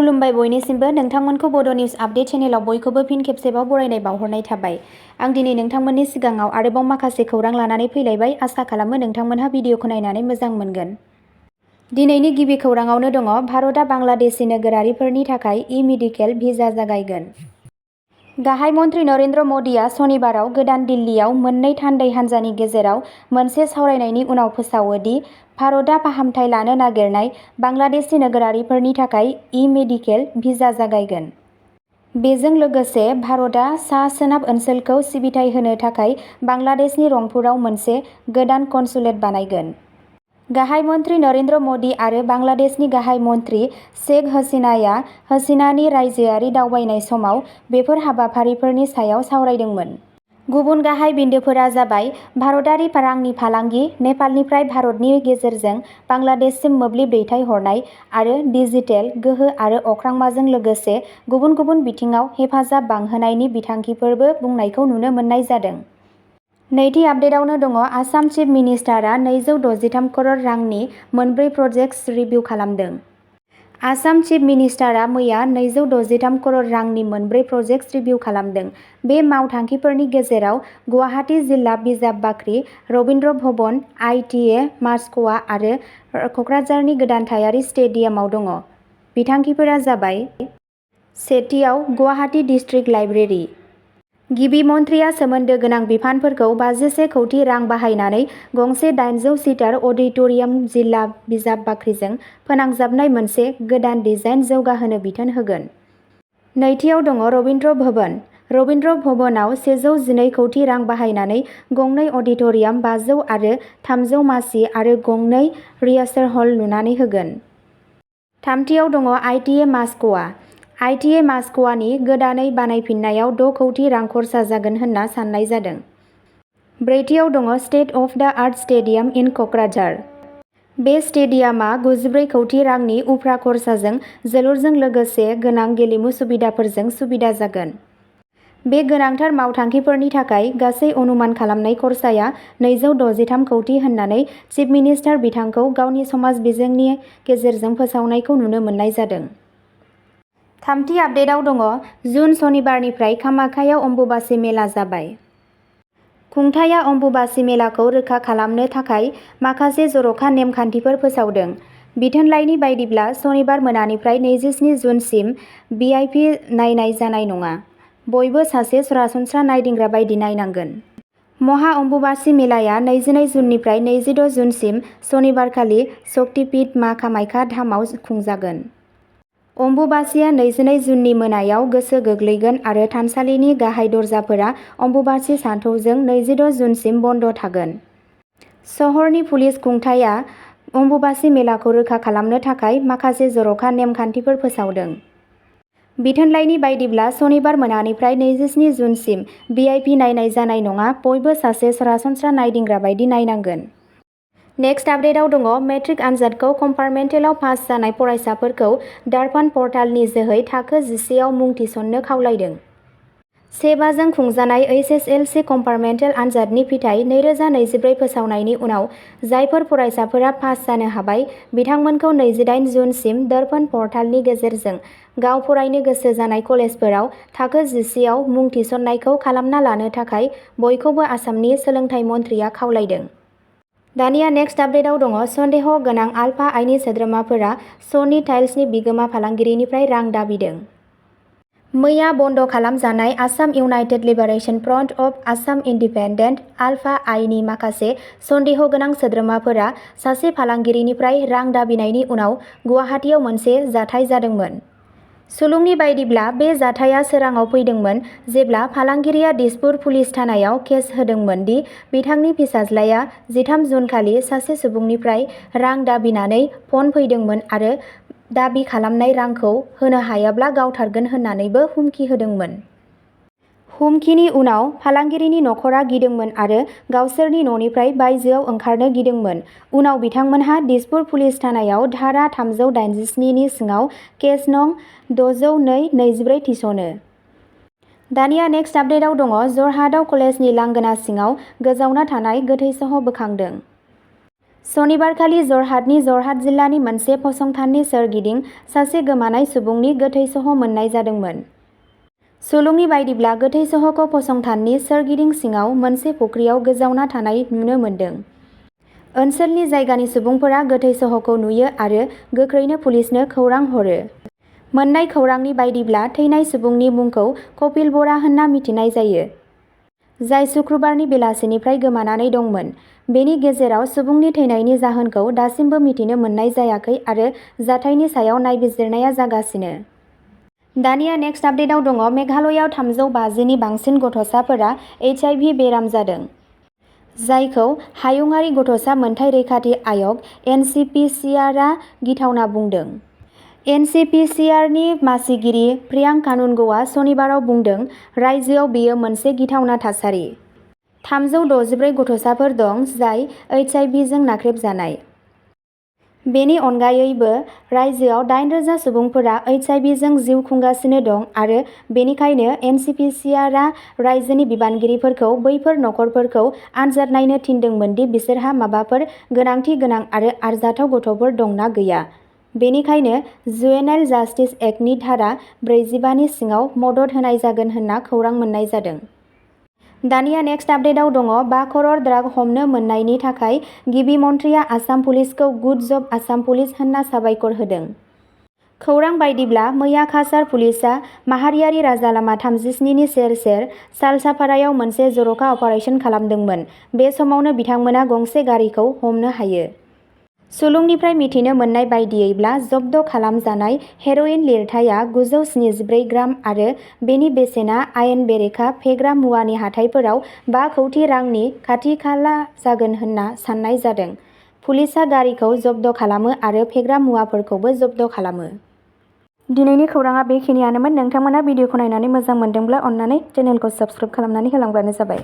खुलुमबाय बयनिसिमबो नोंथांमोनखौ बड' news update चेनेलाव बयखौबो फिन खेबसेबाव बरायनाय बावहरनाय थाबाय। आं दिनै नोंथांमोननि सिगाङाव आरोबाव माखासे खौरां लानानै फैलायबाय। आसा खालामो नोंथांमोनहा भिडिअखौ नायनानै मोजां मोनगोन। दिनैनि गिबि खौराङावनो दङ भारतआ बांलादेशि नोगोरारिफोरनि थाखाय इ-मेडिकेल भिजा जागायगोन। गाहाय मन्त्रि नरेन्द्र मदिआ सनिबाराव गोदान दिल्लीयाव मोननै थान्दै हान्जानि गेजेराव मोनसे सावरायनायनि उनाव फोसावो दि भारतआ फाहामथाय लानो नागिरनाय बांलादेशि नोगोरारिफोरनि थाखाय इ-मेडिकेल भिजा जागायगोन। बेजों लोगोसे भारतआ सा-सोनाब ओनसोलखौ सिबिथाय होनो थाखाय बांलादेशनि रंपुराव मोनसे गोदान कनसुलेट बानायगोन। गाहाय मन्त्रि नरेन्द्र मदि आरो बांलादेशनि गाहाय मन्त्रि शेख हसिनानि रायजोआरि दावबायनाय समाव बेफोर हाबाफारिफोरनि सायाव सावरायदोंमोन। गुबुन गाहाय बिन्दोफोरा जाबाय भारतारि रांनि फालांगि, नेपालनिफ्राय भारतनि गेजेरजों बांलादेशसिम मोब्लिब दैथायहरनाय आरो डिजिटेल गोहो आरो अख्रांमाजों लोगोसे गुबुन गुबुन बिथिङाव हेफाजाब बांहोनायनि बिथांखिफोरबो बुंनायखौ नुनो मोननाय जादों। नैथि आपडेटआवनो दङ आसाम चिफ मिनिस्टारआ 263 करोड़ रांनि मोनब्रै प्रजेक्टस रिभिउ खालामदों। आसाम चिफ मिनिस्टारआ मैया 263 करोड़ रांनि मोनब्रै प्रजेक्टस रिभिउ खालामदों। बे मावथांखिफोरनि गेजेराव गुवाहाटी जिल्ला बिजाब बाख्रि, रबीन्द्र भवन, ITA मास्क'वा आरो क'क्राझारनि गोदानथायारि स्टेडियामआव दङ। बिथांखिफोरा जाबाय सेथियाव गुवाहाटी डिस्ट्रिक्ट लाइब्रेरि। गिबि मन्थ्रिया सोमोन्दो गोनां बिफानफोरखौ 51 कौटि रां बाहायनानै गंसे 800 सिटार अडिट'रियाम जिल्ला बिजाब बाख्रिजों फोनांजाबनाय मोनसे गोदान डिजाइन जौगाहोनो बिथोन होगोन। नैथियाव दङ रबीन्द्र भवन। रबीन्द्र भवनाव 112 कौटि रां बाहायनानै गंनै अडिट'रियाम, 500 आरो 300 मासि आरो गंनै रिहार्सेल हल लुनानै होगोन। थामथियाव दङ ITA मास्क'वा। ITA मास्क'वानि गोदानै बानायफिननायाव 6 कौटि रां खरसा जागोन होनना साननाय जादों। ब्रैथियाव दङ स्टेट अफ द आर्ट स्टेडियाम इन क'क्राझार। बे स्टेडियामआ 94 कौटि रांनि उफ्रा खरसाजों जोलुरजों लोगोसे गोनां गेलेमु सुबिदाफोरजों सुबिदा जागोन। बे गोनांथार मावथांखिफोरनि थाखाय गासै अनुमान खालामनाय खरसाया 263 कौटि होननानै चिफ मिनिस्टार बिथांखौ गावनि समाज बिजोंनि गेजेरजों फोसावनायखौ नुनो मोननाय जादों। थामथि आपडेटआव दङ जुन सनिबारनिफ्राय कामाख्यायाव अम्बुबासि मेला जाबाय। खुंथायआ अम्बुबासि मेलाखौ रोखा खालामनो थाखाय माखासे जर'खा नेमखान्थिफोर फोसावदों। बिथोनलाइनि बायदिब्ला सनिबार मोनानिफ्राय 27 जुनसिम VIP नायनाय जानाय नङा। बयबो सासे सरासनस्रा नायदिंग्रा बायदि नायनांगोन। महा अम्बुबासि मेलाया 22 जुननिफ्राय 26 जुनसिम सनिबारखालि शक्तिपीठ मा कामाख्या धामआव खुंजागोन। अम्बुबासिया 22 जुननि मोनायाव गोसो गोग्लैगोन आरो थानसालिनि गाहाय दरजाफोरा अम्बुबासि सानथौजों 26 जुनसिम बन्द थागोन। शहरनि पुलिस खुंथायआ अम्बुबासि मेलाखौ रोखा खालामनो थाखाय माखासे जर'खा नेमखान्थिफोर फोसावदों। बिथोनलाइनि बायदिब्ला सनिबार मोनानिफ्राय 27 जुनसिम VIP नायनाय जानाय नङा। बयबो सासे सरासनस्रा नायदिंग्रा बायदि नायनांगोन। नेक्स्ट आपडेटआव दङ मेट्रिक आनजादखौ कम्पार्टमेन्टेलाव पास जानाय फरायसाफोरखौ दर्पण पर्टेलनि जोहै थाखो 11 आव मुं थिसननो खावलायदों। सेबाजों खुंजानाय HSLC कम्पार्टमेन्टेल आनजादनि फिथाइ 2024 फोसावनायनि उनाव जायफोर फरायसाफोरा पास जानो हाबाय बिथांमोनखौ 28 जुनसिम दर्पण पर्टेलनि गेजेरजों गाव फरायनो गोसो जानाय कलेजफोराव थाखो 11 आव मुं थिसननायखौ खालामना लानो थाखाय बयखौबो आसामनि सोलोंथाइ मन्थ्रिया खावलायदों। दानिया नेक्स्ट आपडेटआव दङ सन्देह गोनां आलफा आइनि सोद्रोमाफोरा स'नि टाइल्सनि बिगोमा फालांगिरिनिफ्राय रां दाबिदों। मैया बन्द खालामजानाय Assam United liberation front of Assam independent ULFA आइनि माखासे सन्देह गोनां सोद्रोमाफोरा सासे फालांगिरिनिफ्राय रां दाबिनायनि उनाव गुवाहाटीआव मोनसे जाथाय जादोंमोन। सुलुंनि बायदिब्ला बे जाथाया सोराङाव फैदोंमोन जेब्ला फालांगिरिया दिसपुर पुलिस थानायाव केस होदोंमोन दि बिथांनि फिसाज्लाया 13 जुनखालि सासे सुबुंनिफ्राय रां दाबिनानै फन फैदोंमोन आरो दाबि खालामनाय रांखौ होनो हायाब्ला गावथारगोन होननानैबो हुमखि होदोंमोन। हुमखिनि उनाव फालांगिरिनि नखरा गिदोंमोन आरो गावसोरनि न'निफ्राय बायजोआव ओंखारनो गिदोंमोन। उनाव बिथांमोनहा दिसपुर पुलिस थानायाव धारा 387 नि सिङाव केस नं 602/24 थिसनो। दानिया नेक्स्ट आपडेटआव दङ जरहाटआव कलेजनि लांगोना सिङाव गोजावना थानाय गोथै सह बोखांदों। सनिबारखालि जरहाटनि जरहाट जिल्लानि मोनसे फसंथाननि सोरगिदिं सासे गोमानाय सुबुंनि गोथै सह' मोननाय जादोंमोन। सुलुंनि बायदिब्ला गोथै सह'खौ फसंथाननि सोरगिदिं सिङाव मोनसे फुख्रियाव गोजावना थानाय नुनो मोन्दों। ओनसोलनि जायगानि सुबुंफोरा गोथै सह'खौ नुयो आरो गोख्रैनो पुलिसनो खौरां हरो। मोन्नाय खौरांनि बायदिब्ला थैनाय सुबुंनि मुंखौ कपिल बरा होनना मिथिनाय जायो, जाय सुक्रुबारनि बेलासिनिफ्राय गोमानानै दंमोन। बेनि गेजेराव सुबुंनि थैनायनि जाहोनखौ दासिमबो मिथिनो मोननाय जायाखै आरो जाथायनि सायाव नायबिजिरनाया जागासिनो। दानिया नेक्स्ट आपडेटआव दङ। मेघालयआव 350नि बांसिन गथ'साफोरा HIV बेराम जादों, जायखौ हायुंआरि गथ'सा मोनथाय रैखाथि आय'ग (NCPCR) आ गिथावना बुंदों। NCPCRनि मासिगिरि प्रियांक कानुनग'आ सनिबाराव बुंदों, रायजोआव बेयो मोनसे गिथावना थासारि। 364 गथ'साफोर दं जाय HIV जों नाख्रेबजानाय। बेनि अनगायैबो, रायजोआव 8,000 सुबुंफोरा HIV जों जिउ खुंगासिनो दं आरो बेनिखायनो NCPCR आ रायजोनि बिबानगिरिफोरखौ बैफोर नखरफोरखौ आनजाद नायनो थिनदोंमोन दि बिसोरहा माबाफोर गोनांथि गोनां आरो आरजाथाव गथ'फोर दं ना गैया। बेनिखायनो जुवेनाइल जास्टिस एक्टनि धारा 45 नि सिङाव मदद होनाय जागोन होनना खौरां मोन्नाय जादों। दानिया नेक्स्ट आपडेटआव दङ। 5 crore ड्राग हमनो मोननायनि थाखाय गिबि मन्थ्रिया आसाम पुलिसखौ गुड जब आसाम पुलिस होनना साबायखर होदों। खौरां बायदिब्ला मैया काछार पुलिसआ माहारियारि राजा लामा 37 नि सेर-सेर सालसापारायाव मोनसे जर'खा अपारेसन खालामदोंमोन। बे समावनो बिथांमोना गंसे गारिखौ हमनो हायो। सुलुंनिफ्राय मिथिनो मोननाय बायदियैब्ला, जब्द खालामजानाय हेर'इन लिरथाइया 974 ग्राम आरो बेनि बेसेना आयेन बेरेखा फेग्रा मुवानि हाथाइफोराव 5 कौटि रांनि खाथि-खाला जागोन होनना साननाय जादों। पुलिसआ गारिखौ जब्द खालामो आरो फेग्रा मुवाफोरखौबो जब्द खालामो। दिनैनि खौरांआ बेखिनियानोमोन। नोंथांमोना भिडिअखौ नायनानै मोजां मोनदोंब्ला अन्नानै चेनेलखौ साबस्क्राइब खालामनानै होलांब्लानो जाबाय।